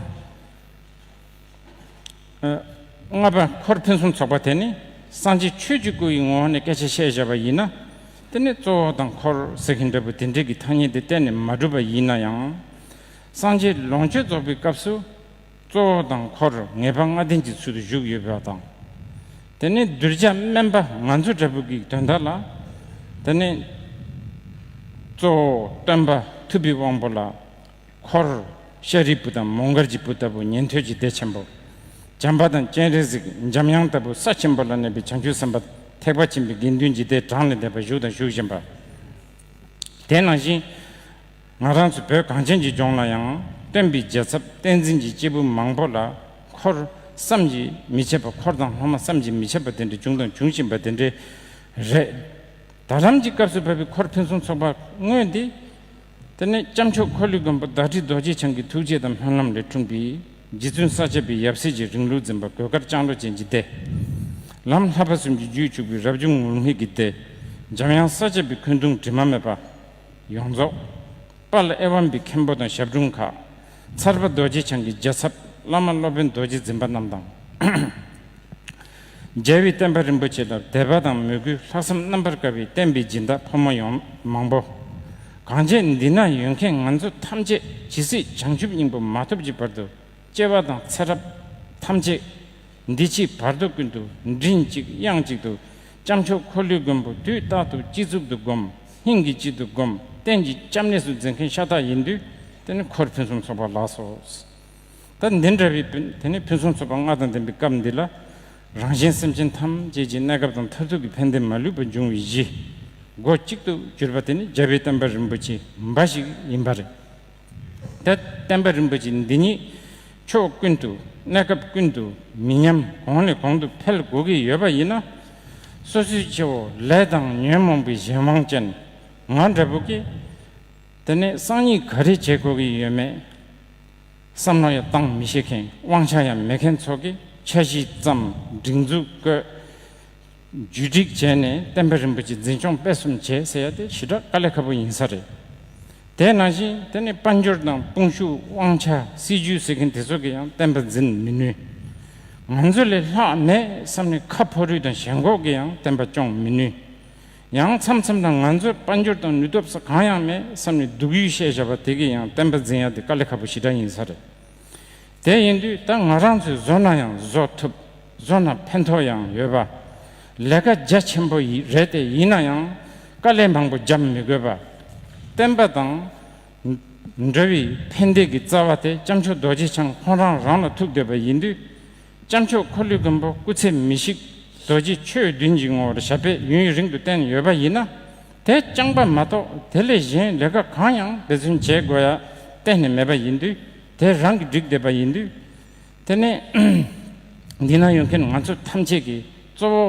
ཨ། ལྔ་པ་འཁོར་ཕུན་སུམ་ཚོགས་པ་དེ་ནི་སངས་རྒྱས་ཆོས་ཀྱི་སྐུ་ཡི་ངོ་བོ་ནས་སྐད་ཆ་བཤད་བཞག་པ་ཡིན་ན། དེ་ནི་གཙོ་བོ་དང་འཁོར་ཟེར་མཁན་འདྲ་པོ་དེ་འདྲའི་གི་ཐ་སྙད་དེ་གཏན་ནས་མ་གྲུབ་པ་ཡིན་ན་ཡང་། སངས་རྒྱས་ལོངས་སྤྱོད་རྫོགས་པའི་སྐབས་སུ། གཙོ་བོ་དང་འཁོར་ངེས་པ་ལྔ་ལྡན་གྱི་ཚུལ་དུ་བཞུགས་ཡོད་པ་དང་། དེ་ནས་གདུལ་བྱ་དམན་པ་ང་ཚོ་འདྲ་པོ་གི་དོན་དག་ལ། དེ་ནས་གཙོ་བོ་སྟོན་པ་ཐུབ་པའི་དབང་པོ་ལ། འཁོར་ཤཱ་རིའི་བུ་དང་མོའུ་འགལ་གྱི་བུ་ལྟ་བུ་ཉན་ཐོས་ཀྱི་སྡེ་ཆེན་པོ། བྱམས་པ་དང་སྤྱན་རས་གཟིགས་འཇམ་དབྱངས་ལྟ་བུ་ས་ཆེན་པོ་ལ་གནས་པའི་བྱང་ཆུབ་སེམས་དཔའ་ཐེག་པ་ཆེན་པོའི་དགེ་འདུན་གྱི་སྡེ་གྲངས་ལས་འདས་པ་བཞུགས་དང་བཞུགས་བཞིན་པ། དེ་ནང་བཞིན། ང་རང་ཚོ་བོད་གངས་ཅན་གྱི་ལྗོངས་ལ་ཡང་སྟོན་པའི་རྒྱལ་ཚབ་བསྟན་འཛིན་གྱི་སྐྱེས་བུ་མང་པོ་ལ་འཁོར་བསམ་གྱིས་མི་ཁྱབ་པ། འཁོར་དང་སློབ་མ་བསམ་གྱིས་མི་ཁྱབ་པ་དེ་འདྲ་བྱུང་དང་འབྱུང་བཞིན་པ་དེ་འདྲ་རེད། ད་ལམ་གྱི་སྐབས་སུ་བབས་པའི་འཁོར་ཕུན་སུམ་ཚོགས་པ་དངོས་འདི། དེ་ནས་སྐྱབས་མཆོག་འཁོར་ལོའི་མགོན་པོ་བདག་ཁྲི་རྡོ་རྗེ་འཆང་གི་ཐུགས་རྗེ་དང་སྨོན་ལམ་ལས་འཁྲུངས་པའི་རྗེ་བཙུན་ས་སྐྱ་པའི་ཡབ་སྲས་ཀྱི་རིང་ལུགས་འཛིན་པ་གོས་དཀར་ལྕང་ལོ་ཅན་གྱི་སྡེ། ལམ་བསླབ་པ་གསུམ་གྱི་རྒྱུད་གཅིག་པའི་རབ་བྱུང་ངུར་སྨྲིག་གི་སྡེ། འཇམ་དབྱངས་ས་སྐྱ་པའི་འཁོན་གདུང་དྲི་མ་མེད་པ། ཡོངས་རྫོགས། དཔལ་ཨེ་ཝཾ་པའི་མཁན་པོ་དང་ཞབས་དྲུང་ཁག། ཚར་པ་རྡོ་རྗེ་འཆང་གི་རྒྱལ་ཚབ་བླ་མ་སློབ་དཔོན་རྡོ་རྗེ་འཛིན་པ་རྣམས་དང་། རྒྱལ་བའི་བསྟན་པ་རིན་པོ་ཆེ་ལ་དད་པ་དང་མོས་གུས་ལྷག་བསམ་རྣམ་པར་དཀར་བའི་བསྟན་པའི་སྦྱིན་བདག་ཕོ་མོ་ཡོངས་མང་པོ། གང་བྱས་འདི་ན་ཡོད་མཁན་ང་ཚོ་ཐམས་ཅད་ཇི་སྲིད་བྱང་ཆུབ་སྙིང་པོ་མ་ཐོབ་ཀྱི་བར་དུ། སྐྱེ་བ་དང་ཚེ་རབས་ཐམས་ཅད། འདི་ཕྱི་བར་དོ་ཀུན་ཏུ་མགྲིན་གཅིག་དབྱངས་གཅིག་ཏུ། སྐྱབས་མཆོག་འཁོར་ལོའི་མགོན་པོ་དུས་རྟག་ཏུ་སྤྱི་གཙུག་ཏུ་བསྒོམ། སྙིང་གི་དཀྱིལ་དུ་བསྒོམ། རྟེན་གྱི་སྐྱབས་གནས་སུ་འཛིན་མཁན་ཤ་སྟག་ཡིན་དུས། དེ་ནི་འཁོར་ཕུན་སུམ་ཚོགས་པ་ལགས་སོ། ད་འདི་འདྲ་བའི་དེ་ནི་ཕུན་སུམ་ཚོགས་པ་ལྔ་དང་ལྡན་པའི་སྐབས་འདི་ལ། རང་གཞན་སེམས་ཅན་ཐམས་ཅད་ཀྱི་གནས་སྐབས་དང་མཐར་ཐུག་གི་ཕན་བདེ་མ་ལུས་པ་འབྱུང་བའི་གཞི། སྒོ་གཅིག་ཏུ་གྱུར་པ་དེ་ནི་རྒྱལ་བའི་བསྟན་པ་རིན་པོ་ཆེ་འབའ་ཞིག་ཡིན་པ་རེད། ད་བསྟན་པ་རིན་པོ་ཆེ་འདི་ཉིད་ཕྱོགས་ཀུན་ཏུ་གནས་སྐབས་ཀུན་ཏུ་མི་ཉམས་གོང་ནས་གོང་དུ་འཕེལ་དགོས་ཀྱི་ཡོད་པ་ཡིན་ན། སོ་སོའི་སྐྱེ་བོ་ལས་དང་ཉོན་མོངས་པའི་གཞན་དབང་ཅན་ང་འདྲ་པོ་གིས། དེ་ནས་སང་ཉིན་ག་རེ་བྱེད་དགོས་ཀྱི་ཡོད་མེད་བསམ་བློ་ཡང་བཏང་མི་ཤེས་མཁན། དབང་ཆ་ཡང་མེད་མཁན་ཚོ་གིས་འཆར་གཞི་བརྩམས། སྒྲིག་འཛུགས་བཀོད། བརྒྱུད་སྒྲིག་བྱས་ནས་བསྟན་པ་རིན་པོ་ཆེ་འཛིན་སྐྱོང་སྤེལ་གསུམ་བྱེད་ཟེར་ཡ་དེ་ཞེ་དྲག་དཀའ་ལས་ཁག་པོ་ཡིན་ས་རེད། དེ་ནང་བཞིན་དེ་ནི་དཔལ་འབྱོར་དང་དཔུང་ཤུགས་དབང་ཆ་སྲིད་ཇུས་ཟེར་མཁན་དེ་ཚོ་གིས་ཡང་བསྟན་པ་འཛིན་མི་ནུས། ང་ཚོ་ལས་ལྷག་མེད་བསམ་ནས་ཁ་ཕོ་རུས་དང་ཞེན་ཁོག་གིས་ཡང་བསྟན་པ་སྐྱོང་མི་ནུས། ཡང་མཚམས་མཚམས་དང་ང་ཚོའི་དཔལ་འབྱོར་དང་ནུས་སྟོབས་ས་གང་ཡང་མེད་བསམ་ནས་སྡུག་ཡུས་བཤད་བཞག་པ་དེ་གིས་ཡང་བསྟན་པ་འཛིན་ཡ་དེ་དཀའ་ལས་ཁག་པོ་ཞེ་དྲག་ཡིན་ས་རེད། དེ་ཡིན་དུས་ད་ང་རང་ཚོས་བཟོ་ན་ཡང་བཟོ་ཐུབ། བཟོ་ན་ཕན་ཐོགས་ཡང་ཡོད་པ། ལས་ཀ་རྒྱ་ཆེན་པོ་ཡི་རེད་དེ། ཡིན་ན་ཡང་དཀའ་ལས་མང་པོ་རྒྱབ་མི་དགོས་པ། བསྟན་པ་དང་འབྲེལ་བའི་ཕན་བདེ་གི་རྩ་བ་དེ་སྐྱབས་མཆོག་རྡོ་རྗེ་འཆང་ཁོང་རང་རང་ལ་ཐུག་བསྡད་པ་ཡིན་དུས། སྐྱབས་མཆོག་འཁོར་ལོའི་མགོན་པོ་སྐུ་ཚེ་མི་ཤིགས་རྡོ་རྗེ་ཆོས་བདུན་གྱི་ངོ་བོར་ཞབས་པད་ཡུན་རིང་དུ་བརྟན་ཡོད་པ་ཡིན་ན། དེ་རྐྱང་པ་མ་གཏོགས་དེ་ལས་གཞན་ལས་ཀ་གང་ཡང་འབད་བརྩོན་བྱེད་དགོས་ཡ་གཏན་ནས་མེད་པ་ཡིན་དུས། དེ་རང་གིས་འགྲིག་བསྡད་པ་ཡིན་དུས། དེ་ནས་འདི་ན་ཡོད་མཁན་ང་ཚོ་ཐམས་ཅད་ཀྱིས་གཙོ་བོ་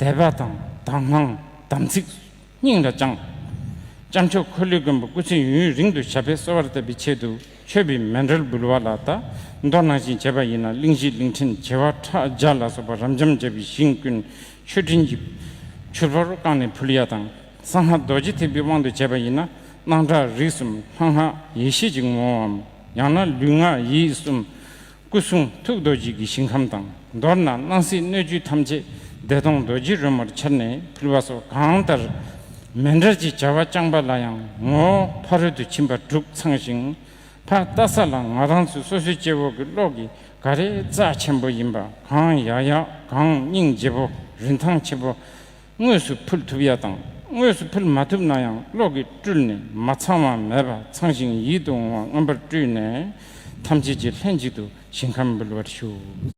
དད་པ་དང་དག་སྣང་དམ་ཚིག་སྙིང་ལ་བཅངས། སྐྱབས་མཆོག་འཁོར་ལོའི་མགོན་པོ་སྐུ་ཚེ་ཡུན་རིང་དུ་ཞབས་པད་གསོ་བར་བྱེད་པའི་ཆེད་དུ་མཆོད་པའི་མཎྜལ་འབུལ་བ་ལ་ད་མདོ་ནང་བཞིན་བྱས་པ་ཡིན་ན། གླིང་བཞི་གླིང་ཕྲན་བྱེ་བ་ཕྲག་བརྒྱ་ལ་སོགས་པ་རབ་འབྱམས་བྱས་པའི་ཞིང་ཀུན་མཆོད་སྤྲིན་གྱི་ཆུ་ཕོར་བཀང་ནས་ཕུལ་ཡ་དང་། གསང་སྔགས་རྡོ་རྗེ་ཐེག་པའི་དབང་དུ་བྱས་པ་ཡིན་ན། སྣང་གྲགས་རིག་གསུམ་སྣང་སྔགས་ཡེ་ཤེས་ཀྱི་ངོ་བོའམ། ཡང་ན་ལུས་ངག་ཡིད་གསུམ་སྐུ་གསུང་ཐུགས་རྡོ་རྗེ་གི་ཞིང་ཁམས་དང་། མདོར་ན་སྣང་སྲིད་སྣོད་བཅུད་ཐམས་ཅད་བདེ་སྟོང་རྡོ་རྗེ་རོལ་མོར་འཆར་ནས་ཕུལ་བ་སོགས་གང་ལྟར་མཎྜལ་གྱི་བྱ་བ་བསྐྱངས་པ་ལ་ཡང་ངོ་བོ་ཕ་རོལ་ཏུ་ཕྱིན་པ་དྲུག་ཚང་ཞིང་། ཕར་ལྟ་ས་ལ་ང་རང་ཚོ་སོ་སོའི་སྐྱེ་བོ་གི་བློ་གི་ག་རེ་རྩ་ཆེན་པོ་ཡིན་པ། གང་ཡག་ཡག་གང་སྙིང་རྗེ་པོ་རིན་ཐང་ཆེ་པོ། དངོས་སུ་ཕུལ་ཐུབ་ཡ་དང་། དངོས་སུ་ཕུལ་མ་ཐུབ་ན་ཡང་བློ་གིས་སྤྲུལ་ནས་མ་ཚང་བ་མེད་པ་ཚང་ཞིང་ཡིད་དུ་འོང་བ་མངོན་པར་སྤྲུལ་ནས་ཐམས་ཅད་ཀྱི་ལྷན་ཅིག་ཏུ་ཞིང་ཁམས་འབུལ་བར་ཞུ།